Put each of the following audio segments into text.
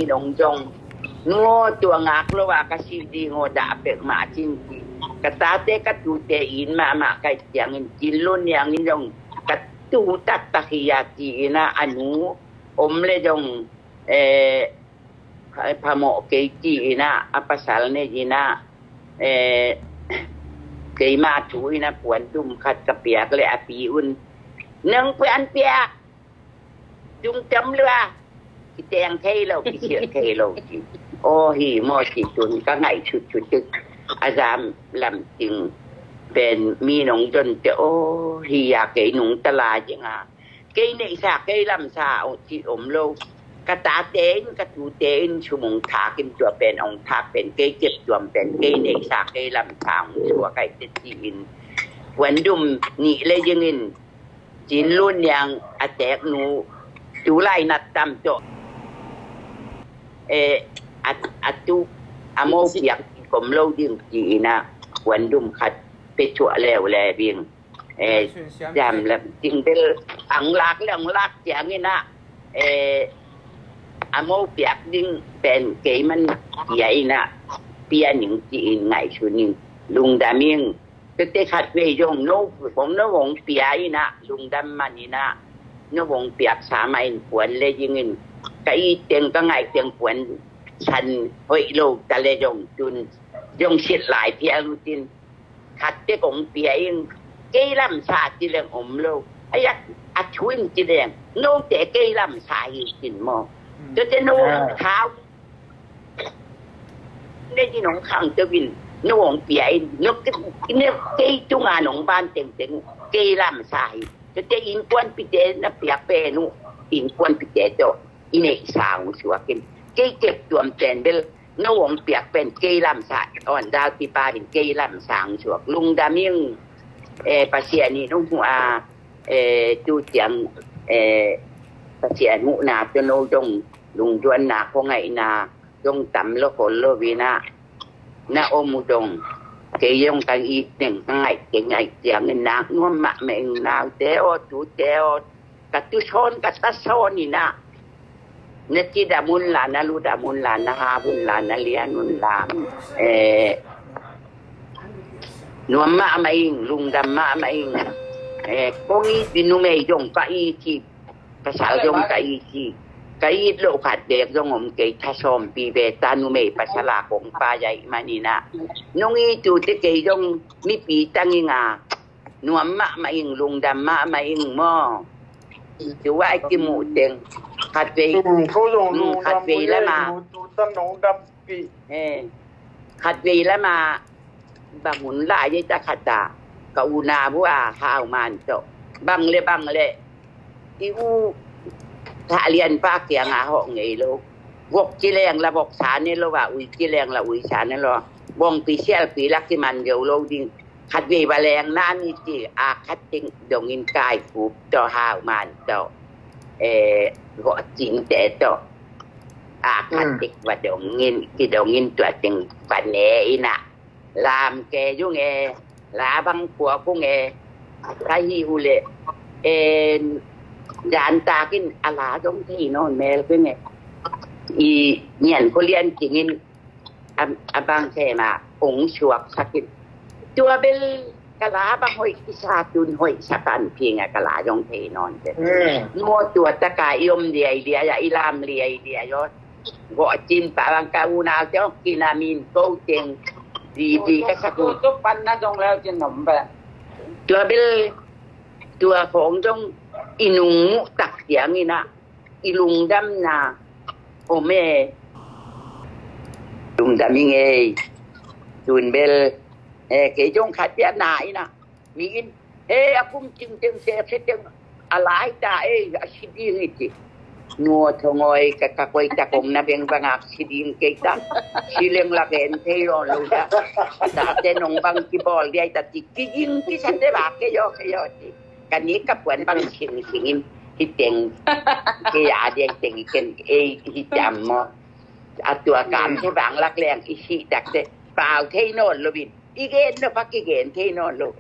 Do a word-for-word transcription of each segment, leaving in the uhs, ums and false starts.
nong zong, nu aw, tua ngak lo a ka si ding aw, dah pek mah cin ci. Ka tate ka tute in mahmah ka hih ciangin, Cin Lun Niang in zong ka tu taktak hi a ci in ah, a nu om le zong, eh, phamawh kei ci in ah, a pasal nei in ah, eh, keima thu in ah puan dum khat ka piak le a pi un, nang puan piak, tung tam lua, kiteng thei lo, kisilh thei lo ci. Aw hi maw ci, tun ka ngaih sutsutik a zam lam ting pen mi nong zon te, aw hi a, kei nung tala zing a, kei neihsa kei lamsa aw ci om lo. Ka tate in, ka tute in sum ong thak in, tua pen ong thak pen kei kep tuam pen kei neihsa kei lamsa ong suak ai te ci in. Puan dum nih le zing in, Cin Lun Niang a teek nu tu lai nat tam tawh, eh, a, a tu a mo piak om lo ding ci in ah, puan dum khat pe cuah leuleu ing. Eh, zam lam ting bel ang lak le ang lak ciang in ah, eh, a mo piak ding pen kei man pia in ah, pia ning ci in ngaihsun ing, lungdam ing. Tete khat vei zong no, om no hong pia in ah, lungdam man in ah, no hong piak sa mah in puan le zing in, ka it teng ka ngaih teng puan san hoih lo ta le zong tun zong silh lai phial uh cin. Khat te kong pia ing, kei lamsa ci leng om lo. Ai a, a thu in ci leng, note kei lamsa hi cin maw. Tete no thau le ci nong khang te vin, no hong pia in, no kei tunga nong ban tengteng, kei lamsa hi. Tete innkuanpite na piak pen uh, innkuanpite tawh i neihsa ong suak in. Kei kep tuam ten bel no hong piak pen kei lamsa, awn dau tipa in kei lamsa ong suak. Lungdam ing. Eh, Pasian in ong huh a, eh, tu ciang, eh, Pasian huhna tawh no zong lungduanna, khuangaihna zong tam lo khol lo in ah, na om uh dong. Kei zong ka it teng ka ngaih teng ngaih ciang in nak nuam mahmah ing, naute aw, tute aw, ka tu sawn ka ta sawn in ah, na cidam un la, na ludam un la, na hau un la, na lian un la. Eh, nuam mahmah ing, lungdam mahmah ing. Eh, kong it numei zong ka it hi, pasal zong ka it hi. Ka it loh khat beek zong om kei, tha sawmpi ve ta, numei pasal a kong pai ahih man in ah. Nong it uh teh kei zong mipi tang ing a, nuam mahmah ing, lungdam mahmah ing maw. Tua i kimuh teng khat vei, mm, ko zong, mm, lungdam khat vei lam a, lungdam pi. Eh, khat vei lam a, bang hun lai ei ta khat a, ka unau a Hau Man tawh, bang le bang le i u Thah Lian pa kiang a hawh ngei lo. Vok ci leng la vok sa ne lo a, ui ci leng la ui sa ne lo. Bawngpi sialpi la kiman geu lo ding. Khat vei va leng na ni ci a, khat teng dongin Kai Kup tawh, Hau Man tawh, eh, Gawh Cinte tawh, a khat teng va dongin, kidongin tua teng va ne in ah, lam ke zung e, la bang puak ung e, ka hi uh leh, eh, zan takin a la zong thei nawn mel keng e. I nian ko lian kingin a, a bang khe ma ong suak sakin. Tua bel ka la bang hoih kisa tun hoih sakan ping a, ka la zong thei nawn te. Mm. Maw, tua taka i om liai liai a, i lam liai liai aw. Gawh Cin pa bang ka unau te hong kinamin ko teng. Di, di ka sak uh. Tua pan na zong leu cin om ba. Tua bel, tua khong zong i nung muh tak ciang in ah, i lungdamna om e. Lungdam ing ei. Tun bel, eh, kei zong khat piakna in ah, mi in, eh, a kum cing teng se se teng a lai ta ei, a si ding i ci. Nua thongoi ka, ka koi ta kong na beng bang a si ding kei ta. Si leng la gen thei lo lo ta. Ta te nong bang kibawl diai ta ci, kiging kisa te ba kei aw, kei aw ci. Ka ni ka puan bang sing singin hi teng. Kei a diai teng i ken ei hi tam maw. A tua kam te bang lak leng i si tak te. Pau thei nawn lo in. I gen lo pak i gen thei nawn lo.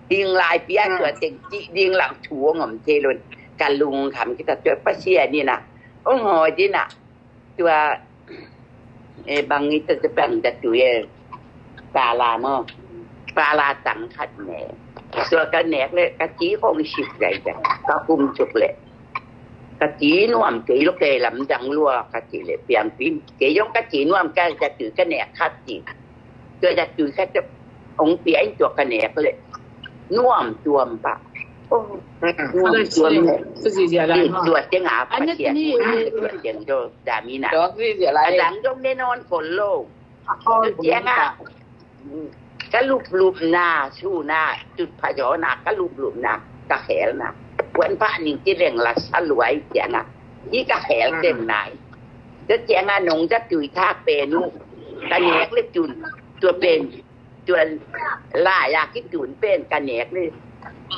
Ding lai pia tua teng ci ding lang thu ong om thei lo. Ka lungkham kita tua Pasian in ah ong hoi din ah, tua E bang i ta te bang ta tu e. Pala maw. Pala tang khat ne. Tua ka nek le ka ci kong sik zai zai. Ka kum cuk le. Ka ci nuam kei lo kei lam dang lua ka ci le piang pin. Kei yong ka ci nuam ka ta tu ka nek khat ci. Tua ta tu khat ong piang tua ka nek le. Nuam tuam pa. Oh, nuam tuam le. Tua teng a pa cia. Tua teng do damina. Adang dong ne non follow. Tua teng a ka lup lup na su na tut pa jo na ka lup lup na ka khel na. Wan pa ning ti leng la sa luai teng a. Hi ka khel teng nai. Tua teng a nong ta tui thak pen u. Ka nek le tun. Tua pen. Tua la ya ki tun pen ka nek le.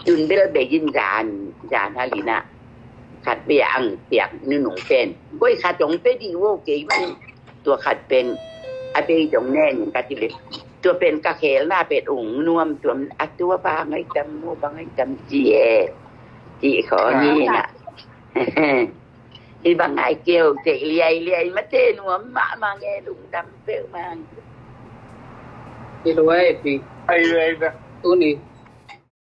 Tun bel be yin zan zan halina. Khat be ang piak nunung pen. Koi khat ong pe di wo kei man. Tua khat pen a bei dong nen ka ti le. Tua pen ka khel na pen ung nuam tua a tua ba ngai tam mu ba ngai tam ci e. Ci kho ni na. Hi ba ngai keu te liai liai ma te nuam ma ma nge lung dam pe ma. Hi lo ai pi. Ai ai da. Tu ni.